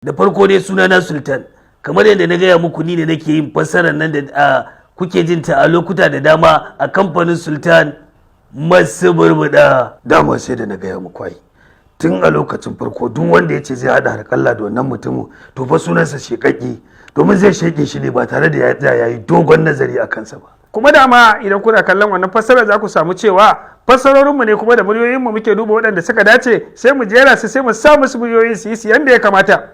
Da farko dai suna na Sultan. Kamar yadda na gaya muku, ni ne nake yin fassarar nan da kuke jin ta a lokuta da dama a kamfanin Sultan Masu Burbuɗa. Dama sai da na gaya muku ai tun a lokacin farko, duk wanda ya ce zai haɗa harƙalla da wannan mutumin, to fa sunansa sheƙaƙƙi, domin zai sheƙe shi ne ba tare da ya tsaya ya yi dogon nazari a kansa ba. Kuma dama idan kuna kallon wannan fassarar, za ku samu cewa fassarorinmu ne, kuma da muryoyinmu muke duba waɗanda suka dace, sai mu jera su, sai mu sa musu muryoyin su yi su yanda ya kamata.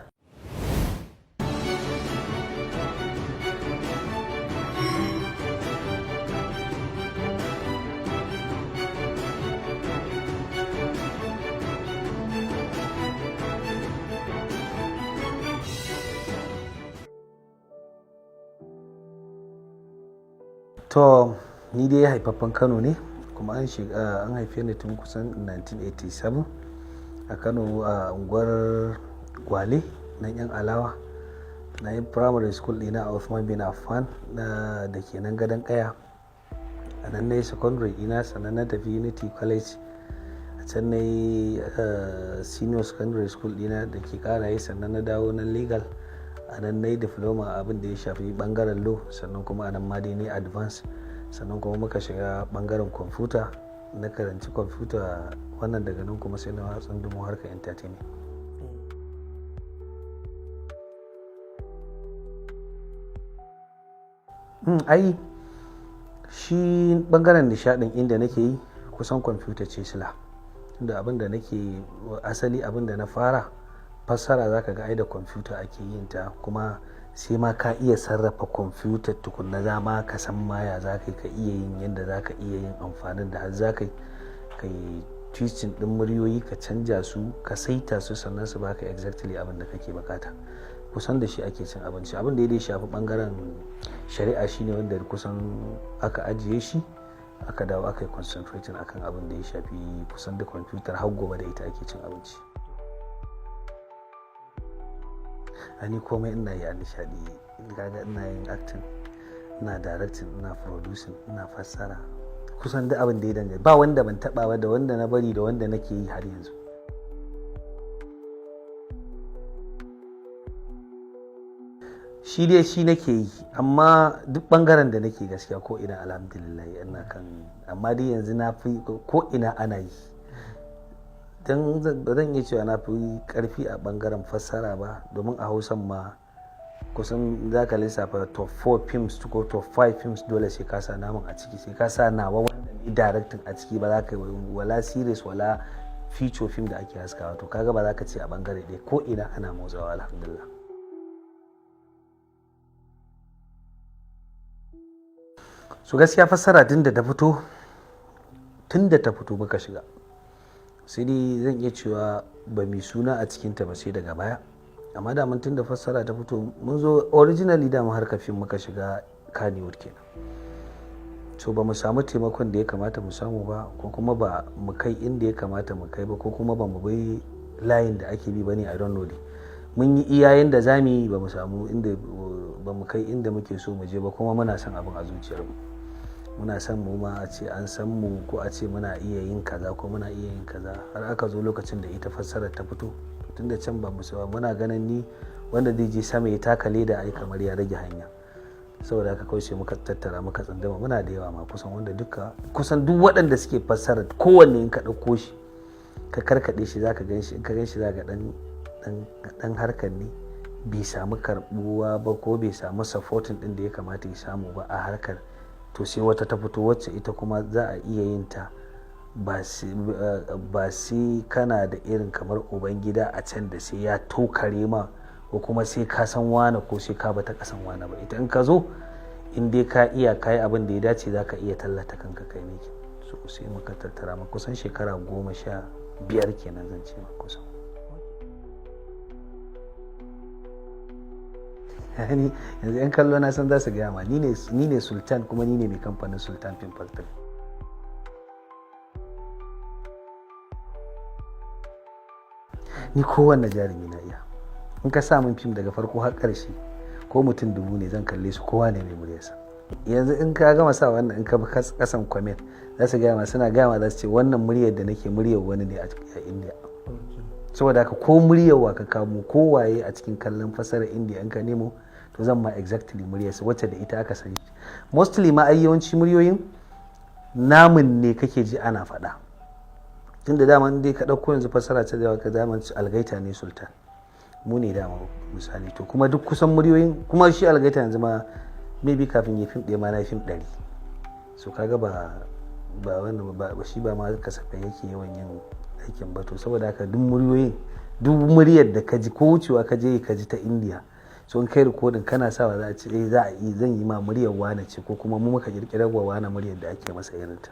To, ni dai haifaffen Kano ne, kuma an haife ni tun kusan 1987 a Kano, a unguwar Gwale nan Yan Alawa. Na yi primary school ɗina a Uthman bin Affan da ke nan Gadon Kaya. A nan na yi secondary ɗina, sannan na tafi Unity College. A can na yi senior secondary school ɗina da ke Karaye, sannan na dawo nan Legal. A nan na yi diploma abin da ya shafi bangaren law, sannan kuma a nan ma dai ne advance, sannan kuma muka shiga bangaren kwamfuta, na karanci kwamfuta. Wannan daga nan kuma sai na tsundumo harkar entertainment. Ai shi bangaren nishadin inda nake yi kusan kwamfuta ce sila, tunda abin da nake asali, abin da na fara fassara, zaka ga ai da kwamfuta ake yin ta, kuma sai ma ka iya sarrafa kwamfutar tukunna za ma ka san ma ya za ka iya yin yadda za ka iya yin amfanin da har za ka yi twisting din muryoyi, ka canja su, ka saita su, sannan su baka exactly abin da kake bukata. Kusan da shi ake cin abinci. Abin da ya shafi bangaren shari'a shine wanda kusan aka ajiye shi, aka dawo aka yi concentrating akan abin da ya shafi kusan da kwamfutar, har gobe da ita ake cin abinci. Ni komai ina yi a nishadi. Kaga ina yin acting, ina directing, ina producing, ina fassara, kusan duk abin da ya dangane, ba wanda ban taba ba, da wanda na bari da wanda nake yi har yanzu. Shi dai shi nake yi, amma duk bangaren da nake gaskiya ko ina, alhamdulillah, ina kan, amma dai yanzu na fi ko ina ana yi, don ba zan iya cewa na fi karfi a bangaren fassara ba, domin a Hausan ma kusan za ka lissafa top 4 films ko top 5 films, dole sai ka sa namun a ciki, sai ka sa nawa wanda ni directing a ciki. Ba za ka yi wala series wala feature film da ake haskawa. To kaga ba za ka ce a bangare ɗaya, ko ina ana motsawa, alhamdulillah. So gaskiya fassara tun da ta fito muka shiga, sai dai zan iya cewa ba mai suna a cikinta ba sai daga baya. Amma da tun da fassara ta fito mun zo, originally da mu harkar fim muka shiga, Kannywood kenan. So ba mu samu taimakon da ya kamata mu samu ba, ko kuma ba mu kai inda ya kamata mu kai ba, ko kuma ba mu bai layin da ake bi bane, I don't know dai. Mun yi iyayen da zamu yi, ba mu samu inda, ba mu kai inda muke so mu je ba. Kuma muna son abin a zuciyarmu, muna son mu ma a ce an san mu, ko a ce muna iya yin kaza ko muna iya yin kaza. Har aka zo lokacin da ita fassarar ta fito, tunda can ba mu muna ganin ni wanda zai je sama ya taka leda, ai kamar ya rage hanya. Saboda haka kawai sai muka tattara muka tsandama. Muna da yawa ma, kusan wanda duka, kusan duk waɗanda suke fassara, kowanne in ka ɗauko shi ka karkaɗe shi, zaka gan shi, in ka gan shi zaka dan dan harkar ne bai samu karbuwa ba, ko bai samu supporting din da ya kamata ya samu ba a harkar. To sai wata ta fito wacce ita kuma za a iya yin ta ba sai kana da irin kamar ubangida a can da sai ya tokare ma, ko kuma sai ka san wane, ko sai ka bata kasan wane ba. Ita in ka zo, in dai ka iya kayi abin da ya dace, za ka iya tallata kanka kai ne. So sai muka tattara ma kusan shekara 15 kenan zan ce ma kusan. Yani yanzu yan kallo na san za su gaya ma, ni ne Sultan, kuma ni ne mai kamfanin Sultan Film Factory. Ni kowanne jarumi na iya. In ka sa min fim daga farko har ƙarshe, ko mutum 1000 ne, zan kalle su, kowa ne mai muryarsa. Yanzu in ka gama sa wannan, in ka bi kasan comment, za su gaya ma, suna gaya ma, za su ce wannan muryar da nake muryar wani ne a India. Saboda haka ko muryar wa ka kamo, ko waye a cikin kallon fasarar Indiya in ka nemo, to zan ma exactly muryarsa wacce da ita aka sani. Mostly ma ai yawanci muryoyin namun ne kake ji ana faɗa, tunda dama dai ka ɗauko yanzu fasara ta da ka dama Algaita ne, Sultan mu ne dama misali. To kuma duk kusan muryoyin kuma shi Algaita yanzu ma maybe kafin ya fim ɗaya ma na fim 100. So kaga ba wannan ba, shi ba ma kasafai yake yawan yin aikin ba. To saboda haka duk muryoyin, duk muryar da ka ji ko wucewa ka je ka ji ta Indiya, so in kai rikodin kana sawa za a ce eh, za a yi, zan yi ma muryar wane ce, ko kuma mu muka kirkirar wa wane muryar da ake masa irinta.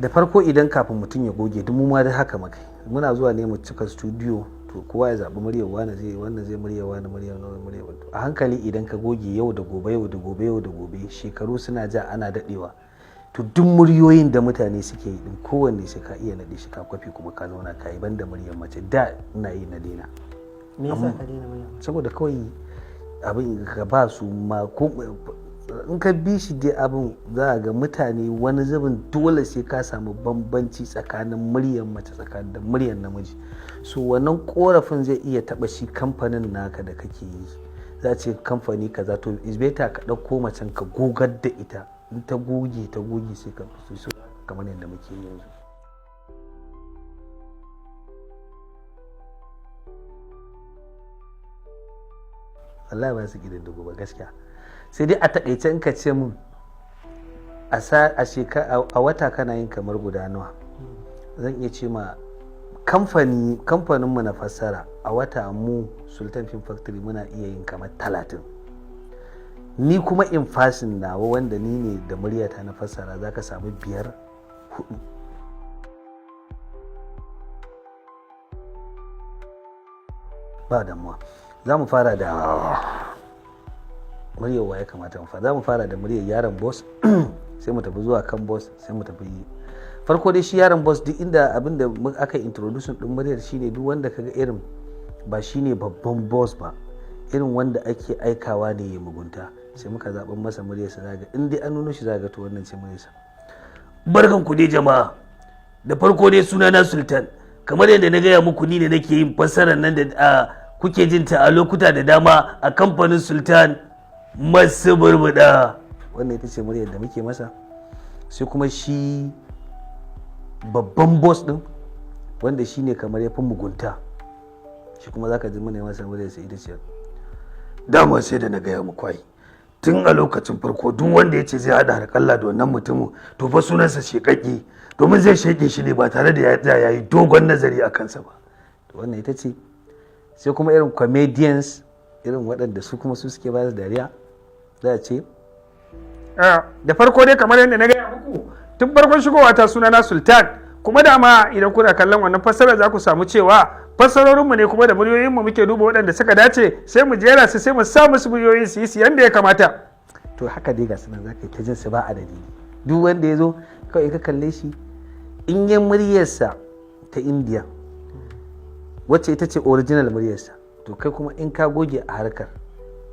Da farko idan kafin mutum ya goge, duk mu ma da haka muka muna zuwa ne mu cika studio, to kowa ya zaɓi muryar wane zai, wannan zai muryar wane, muryar wane, muryar wane. A hankali idan ka goge, yau da gobe, yau da gobe, yau da gobe, shekaru suna ja ana daɗewa, to duk muryoyin da mutane suke yi din kowanne sai ka iya naɗe shi ka kwafi kuma ka zauna ka yi. Banda muryar mace, da ina yi na daina. Me yasa ka daina muryar mace? Saboda kawai abin ka ba su ma ko in ka bi shi dai abin za a ga mutane wani zubin dole sai ka samu bambanci tsakanin muryar mace tsakanin da muryar namiji. So wannan korafin zai iya taba shi kamfanin naka da kake yi, za a ce kamfani kaza. To is better ka ɗauko macen ka gogar da ita, in ta goge ta goge sai ka fito. So kamar yadda muke yi yanzu. Wallahi ba su ƙididdigo ba gaskiya, sai dai a takaice in ka ce mun a a wata kana yin kamar guda nawa, zan iya ce ma kamfaninmu na fassara a wata mu Sultan Film Factory muna iya yin kamar 30. Ni kuma in fasin nawa wanda ni ne da muryata na fassara, za ka samu biyar, hudu. Ba damuwa, za mu fara da muryar wa ya kamata mu fara? Za mu fara da muryar yaron boss, sai mu tafi zuwa kan boss, sai mu tafi. Farko dai shi yaron boss, duk inda abin da aka introduction din muryar shine duk wanda kaga irin ba shine babban boss ba, irin wanda ake aikawa ne ya mugunta, sai muka zaɓen masa muryarsa. Zaga in dai an nuno shi zaga to wannan ce muryarsa. Barkan ku dai jama'a. Da farko dai suna na Sultan, kamar yadda na gaya muku, ni ne nake yin fassarar nan da kuke jin ta a lokuta da dama a kamfanin Sultan Masu Burbuɗa. Wannan ita ce muryar da muke masa. Sai kuma shi babban boss din wanda shi ne kamar ya fi mugunta, shi kuma zaka ji muna masa muryar sai ita ce: Dama sai da na gaya muku ai tun a lokacin farko, duk wanda ya ce zai haɗa harƙalla da wannan mutumin, to fa sunansa sheƙaƙe, domin zai sheƙe shi ne ba tare da ya tsaya ya yi dogon nazari a kansa ba. To wannan ita ce. Sai kuma irin comedians, irin waɗanda su kuma su suke ba su dariya, za a ce: Da farko dai kamar yadda na gaya muku tun farkon shigowa ta, suna na Sultan, kuma dama idan kuna kallon wannan fassara za ku samu cewa fassarorinmu ne kuma da muryoyinmu muke duba waɗanda suka dace, sai mu jera su, sai mu sa musu muryoyin su yi su yanda ya kamata. To haka dai ga sunan, za ka yi ta jin su ba adadi. Duk wanda ya zo kawai ka kalle shi, in yi muryarsa ta Indiya wacce ita ce original muryarsa, to kai kuma in ka goge a harkar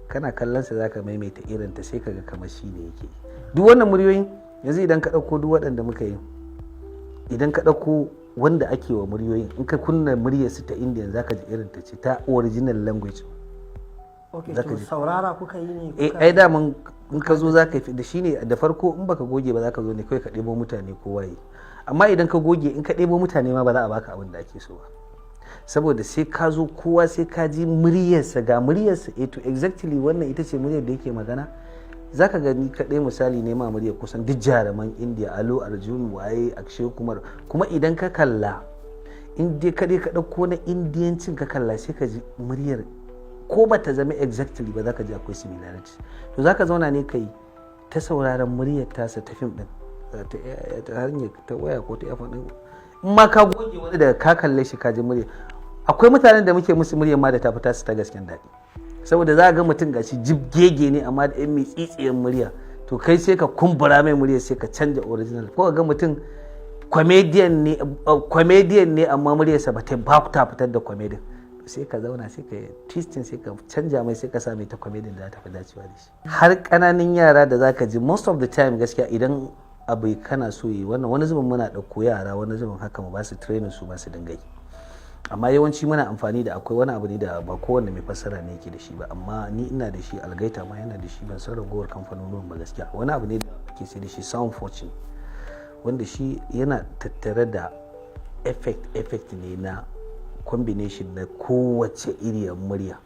kana kallon sa zaka maimaita irin ta, sai kaga kamar shi ne yake duk wannan muryoyin. Yanzu idan ka ɗauko duk waɗanda muka yi, idan ka ɗauko wanda ake wa muryoyin, in ka kunna muryarsu ta Indiyan zaka ji irin ta ce ta original language. Ok, Zaka to ji. Saurara kuka yi ne? Eh, ai daman in ka zo za ka yi da shi ne da farko, in baka goge ba za ka zo ne kawai ka ɗebo mutane ko waye. Amma idan ka goge, in ka ɗebo mutane ma ba za a baka abin da ake so ba, saboda sai ka zo kowa sai ka ji muryarsa, ga muryarsa, eh to exactly wannan ita ce muryar da yake magana. Za ka gani kaɗai misali ne ma muryar kusan duk jaruman Indiya, Allu Arjun, waye, Akshay Kumar. Kuma idan ka kalla, in dai kaɗai ka ɗauko na Indiyancin ka kalla, sai ka ji muryar ko ba ta zama exactly ba, za ka ji akwai similarity. To za ka zauna ne kai ta sauraron muryar tasa ta fim ɗin ta hanyar ta waya ko ta earphone ɗin. In ma ka goge wani, daga ka kalle shi ka ji murya. Akwai mutanen da muke musu muryar ma da ta fita su ta gasken daɗi, saboda za a ga mutum gashi jibgege ne amma da yan mai tsitsiyar murya, to kai sai ka kumbura mai murya, sai ka canja original. Ko ka ga mutum comedian ne amma muryarsa ba ta ba ta fitar da comedian, sai ka zauna sai ka twisting, sai ka canja mai, sai ka sa mai ta comedian da za ta fi dacewa da shi. Har ƙananan yara da zaka ji most of the time gaskiya idan Abu kana so yi wannan, wani zubin muna ɗauko yara, wani zubin haka mu ba su training, su ba su dinga yi. Amma yawanci muna amfani da, akwai wani abu ne da ba kowanne mai fassara ne yake da shi ba, amma ni ina da shi, Algaita ma yana da shi, ban san ragowar kamfanonin ba gaskiya. Wani abu ne da ake sai da shi, Sound Fortune, wanda shi yana tattare da effect ne na combination na kowace iriyar murya.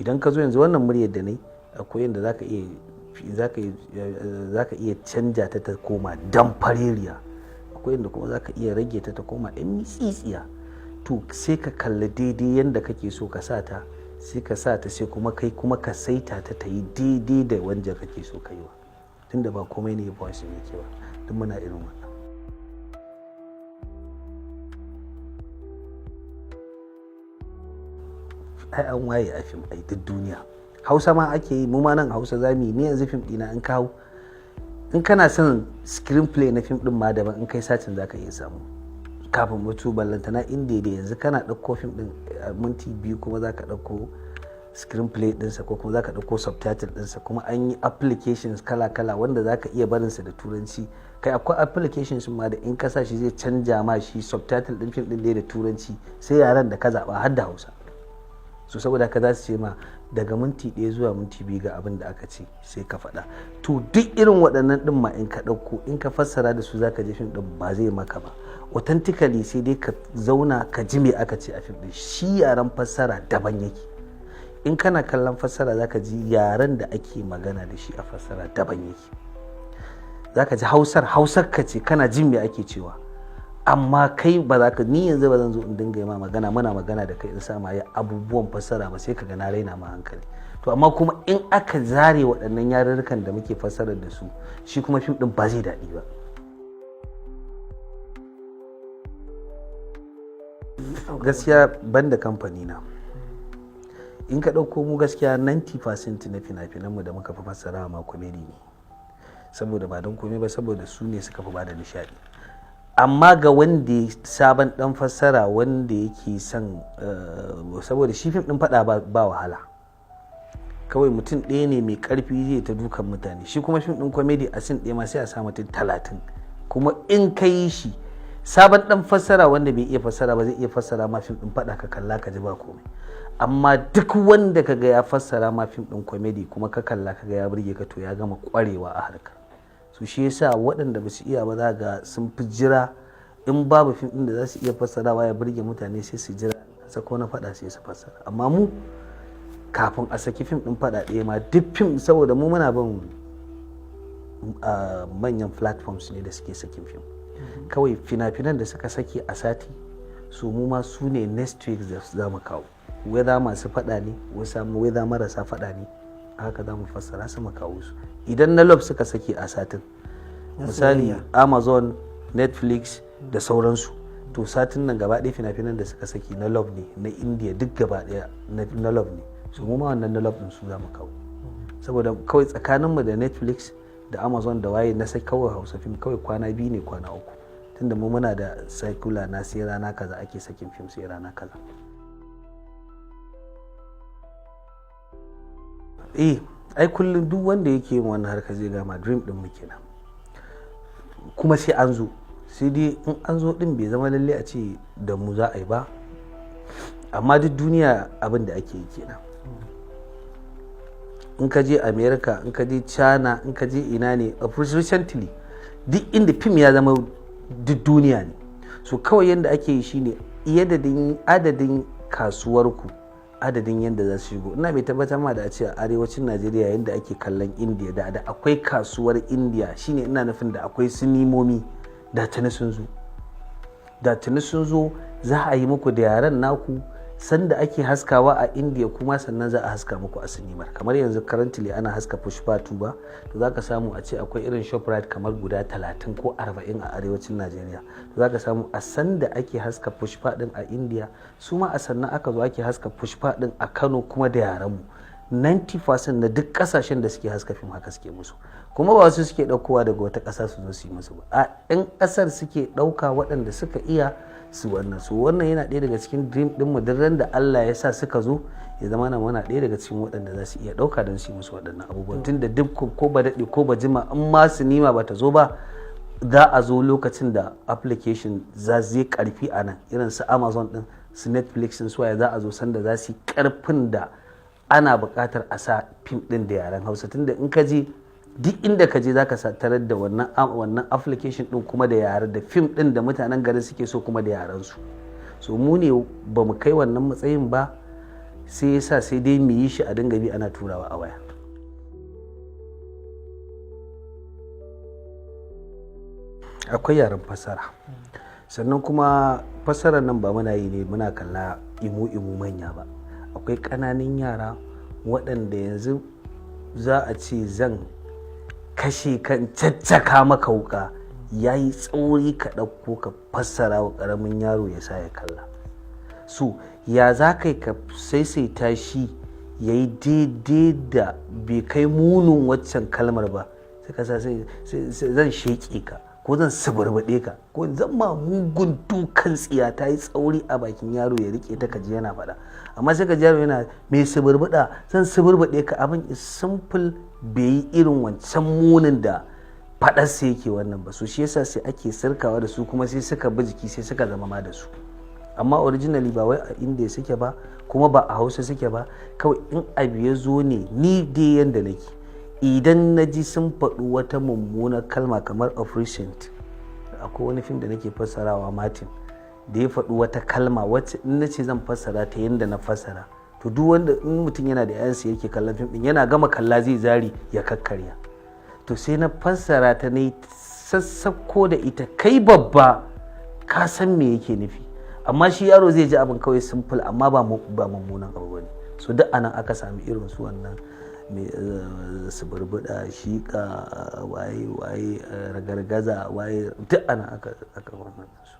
Idan ka zo yanzu, wannan muryar da ne, akwai yadda zaka iya canja ta ta koma damfareriya, akwai yadda kuma zaka iya rage ta ta koma ɗan mitsitsiya. To sai ka kalli daidai yadda kake so ka sa ta, sai ka sa ta, sai kuma kai kuma ka saita ta ta yi daidai da wanda kake so ka yi wa, tunda ba komai ne voice ne ke ba. Duk muna irin wannan. Ai an waye a fim, ai duk duniya Hausa ma ake yi, mu ma nan Hausa za mu yi. Ni yanzu fim ɗina in kawo, in kana son screenplay na fim ɗin ma daban, in kai sacin za ka iya samu kafin mutu, ballantana inda da yanzu kana ɗauko fim ɗin minti 2 kuma za ka ɗauko screenplay ɗinsa ko kuma za ka ɗauko subtitle ɗinsa. Kuma an yi applications kala-kala wanda za ka iya barinsa da Turanci. Kai, akwai applications ma da in ka sa shi zai canja ma shi subtitle ɗin fim ɗin da Turanci sai yaren da ka zaɓa, har da Hausa. So saboda haka za su ce ma daga minti 1 zuwa minti 2 ga abin da aka ce, sai ka faɗa. To duk irin waɗannan ɗin ma in ka ɗauko, in ka fassara da su, za ka je fim ɗin ba zai maka ba authentically, sai dai ka zauna ka ji me aka ce a fim ɗin. Shi yaren fassara daban yake. In kana kallon fassara, za ka ji yaren da ake magana da shi a fassara daban yake. Za ka ji Hausar, Hausar ka ce, kana jin me ake cewa, amma kai ba za ka, ni yanzu ba zan zo in dinga yi ma magana, muna magana da kai, in sa ma ya abubuwan fassara ba, sai ka ga na raina ma hankali. To amma kuma in aka zare waɗannan yarurrukan da muke fassarar da su, shi kuma fim ɗin ba zai daɗi ba. Gaskiya banda kamfani na, in ka ɗauko mu gaskiya 90% na fina-finanmu da muka fi fassara ma comedy ne, saboda ba don komai ba, saboda su ne suka fi bada nishaɗi. Amma ga wanda ya sabon dan fassara wanda yake son, saboda shi fim din fada ba wahala, kawai mutum ɗaya ne mai karfi zai ta dukan mutane. Shi kuma fim din comedy, a scene ɗaya ma sai a sa mutum 30. Kuma in ka yi shi, sabon dan fassara wanda bai iya fassara ba zai iya fassara ma fim din fada, ka kalla ka ji ba komai. Amma duk wanda kaga ya fassara ma fim din comedy kuma ka kalla kaga ya burge ka, to ya gama kwarewa a harkar. Su shi yasa waɗanda ba su iya ba za ga sun fi jira, in babu fim ɗin da za su iya fassarawa ya burge mutane, sai su jira sako na faɗa sai su fassara. Amma mu kafin a saki fim ɗin faɗa ɗaya ma, duk fim, saboda mu muna bin manyan platforms ne da suke sakin fim, kawai fina-finan da suka saki a sati su, mu ma su ne next week da za mu kawo, whether masu faɗa ne, wasu whether marasa faɗa ne, haka za mu fassara su mu kawo su. Idan na love suka saki a satin, misali Amazon, Netflix da sauransu, to satin nan gaba ɗaya fina-finan da suka saki na love ne, na India duk gaba ɗaya na love ne, su mu ma wannan na love ɗin su za mu kawo. Saboda kawai tsakaninmu da Netflix da Amazon da waye na sai kawai Hausa fim kawai kwana 2 ne, kwana 3, tunda mu muna da circular na sai rana kaza ake sakin fim, sai rana kaza. Eh, ai kullum duk wanda yake yin wannan harka zai gama dream din mu kenan, kuma sai an zo, sai dai in an zo din bai zama lalle a ce da mu za a yi ba. Amma duk duniya abin da ake yi kenan. In ka je America, in ka je China, in ka je ina ne, recently duk inda fim ya zama duk duniya ne. So kawai yadda ake yi shine adadin kasuwarku, adadin yadda za su shigo. Ina mai tabbatar ma da a ce a arewacin Najeriya yadda ake kallon India, da akwai kasuwar India, shine ina nufin da akwai sinimomi, da tuni sun zo, da tuni sun zo. Za a yi muku da yaren naku sanda ake haskawa a India, kuma sannan za a haska muku a sinimar. Kamar yanzu currently ana haska Pushpa 2 ba, to za ka samu a ce akwai irin Shoprite kamar guda 30 ko 40 a arewacin Najeriya. To za ka samu a sanda ake haska Pushpa din a India, su ma a sannan aka zo ake haska Pushpa din a Kano kuma da yarenmu. 90% na duk kasashen da suke haska fim haka suke musu, kuma ba wasu suke ɗaukowa daga wata ƙasa su zo su yi musu ba, a 'yan ƙasar suke ɗauka waɗanda suka iya su wannan. Su wannan yana ɗaya daga cikin dream ɗinmu, duk ran da Allah ya sa suka zo, ya zama na muna ɗaya daga cikin waɗanda za su iya ɗauka don su yi musu waɗannan abubuwan, tunda duk ko ba daɗe ko ba jima, in ma sinima ba ta zo ba. Za a zo lokacin da application za zai karfi a nan, irin su Amazon din, su Netflix din, su waye, za a zo sanda za su yi karfin da ana buƙatar a sa fim din da yaren Hausa, tunda in ka je, duk inda ka je, zaka tarar da wannan application din kuma da yare da fim din da mutanen garin suke so, kuma da yaren su. So mu ne ba mu kai wannan matsayin ba, sai yasa sai dai mu yi shi a dinga bi ana turawa a waya. Akwai yaren fassara. Sannan kuma fassarar nan ba muna yi ne muna kalla imu imu manya ba. Akwai ƙananan yara waɗanda yanzu za a ce zan kashe kan caccaka maka wuka, ya yi tsauri ka ɗauko ka fassara wa ƙaramin yaro ya sa ya kalla. So ya za ka yi ka saisaita shi ya yi daidai da bai kai munin waccan kalmar ba? Sai ka sa sai zan sheƙe ka, ko zan suburbuɗe ka, ko zan ma mugun dukan tsiya, ta yi tsauri a bakin yaro ya rike ta, kaji yana faɗa. Amma sai ka ji yaro yana mai suburbuɗa, zan suburbuɗe ka. Abin is simple, bai yi irin wancan munin da faɗarsa yake wannan ba. So shi yasa sai ake sirkawa da su, kuma sai suka bi jiki, sai suka zama ma da su. Amma originally ba wai a inda suke ba, kuma ba a Hausa suke ba. Kawai in abu ya zo ne, ni dai yanda nake, idan na ji sun faɗi wata mummunar kalma, kamar of recent akwai wani fim da nake fassarawa, Martin, da ya faɗi wata kalma wacce in na ce zan fassara ta yanda na fassara, to duk wanda, in mutum yana da 'yansa yake kallon fim din, yana gama kalla zai zari ya kakkarya. To sai na fassara ta, ne sassako da ita, kai babba ka san me yake nufi, amma shi yaro zai ji abin kawai simple, amma ba mummunan abu bane. So duk anan aka sami irin su wannan mai suburbuɗa, shiƙa, waye waye, ragargaza, waye, duk anan aka wannan su.